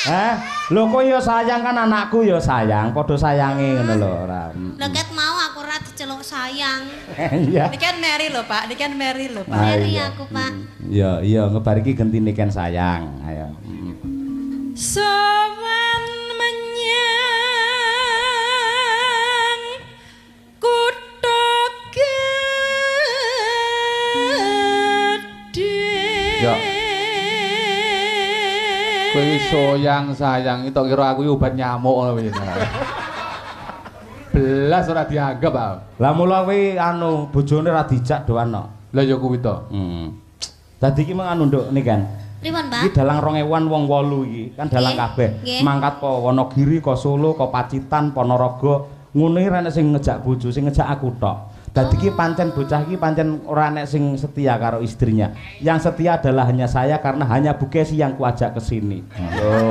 Hah? Lho, kok ya sayang kan, anakku ya sayang, padha sayange ngono lho ora. Lho, ket mau aku ora diceluk sayang. Iya. Ini kan Mary lho, Pak. Ini kan Mary lho, Pak. Ah, Mary iya. aku, Pak. Iya, iya, ngebar iki gentine Ken sayang. Ayo. Sowan menyang kutha gedhe. Ya. Kowe iki soyang sayang, iki tok kira aku iki obat nyamuk ngono piye. Belas ora dianggap, ah. Lah, mula kuwi anu bojone ra dijak doan no. Lah ya kuwi to. Heeh. Dadi iki meng anu, Nduk, nih kan. Pripun, Pak? Iki dalang 2000-an wong 8 iki, kan dalang kabeh. Mangkat ko Wonogiri, ko Solo, ko Pacitan, Ponorogo, ngono iki ra enek sing ngejak bojo, sing ngejak aku tok. Dadi iki pancen bocah iki pancen ora enek sing setia karo istrinya. Yang setia adalah hanya saya karena hanya Bu Kesi yang kuajak ke sini. Oh.